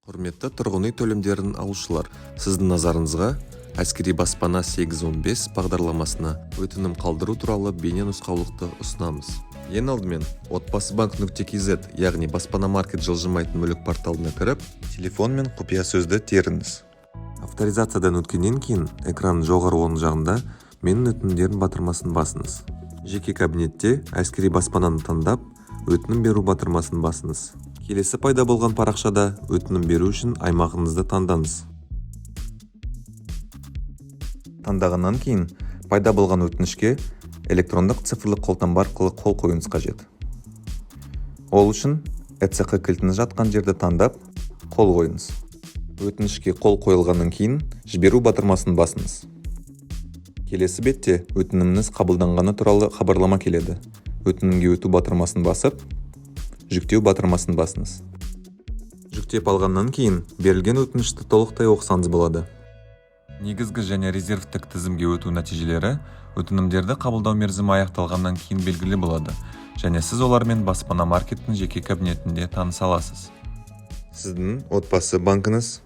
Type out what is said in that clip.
Құрметті тұрғын үй төлемдерін алушылар, сіздің назарыңызға «Әскери баспана 815» бағдарламасына өтінім қалдыру туралы бейне нұсқаулықты ұсынамыз. Ең алдымен Отбасыбанк.kz, яғни Баспана Маркет жылжымайтын мүлік порталына кіріп, телефон мен құпия сөзді теріңіз. Авторизациядан өткеннен кейін экранның жоғары оң жағында «Менің өтінімдерім» батырмасын басыңыз. Жеке кабинетте «Әскери баспананы» таңдап, «Өтінім беру» батырмасын басыңыз. Келесі пайда болған парақшада өтінім беру үшін аймағыңызды таңдаңыз. Таңдағаннан кейін пайда болған өтінішке электрондық цифрлық қолтаңба арқылы қол қоюыңыз қажет. Ол үшін ЭЦҚ кілтіңіз жатқан жерді таңдап, қол қойыңыз. Өтінішке қол қойылғаннан кейін «Жіберу» батырмасын басыңыз. Келесі бетте өтініміңіз қабылданғаны туралы хабарлама келеді. «Өтінімге өту» батырмасын басып, «Жүктеу» батырмасын басыңыз. Жүктеп алғаннан кейін берілген өтінішті толықтай оқысаңыз болады. Негізгі және резервтік тізімге өту нәтижелері өтінімдерді қабылдау мерзімі аяқталғаннан кейін белгілі болады және сіз олармен Баспана Маркеттің жеке кабинетінде таныса аласыз. Сіздің Отбасы банкіңіз.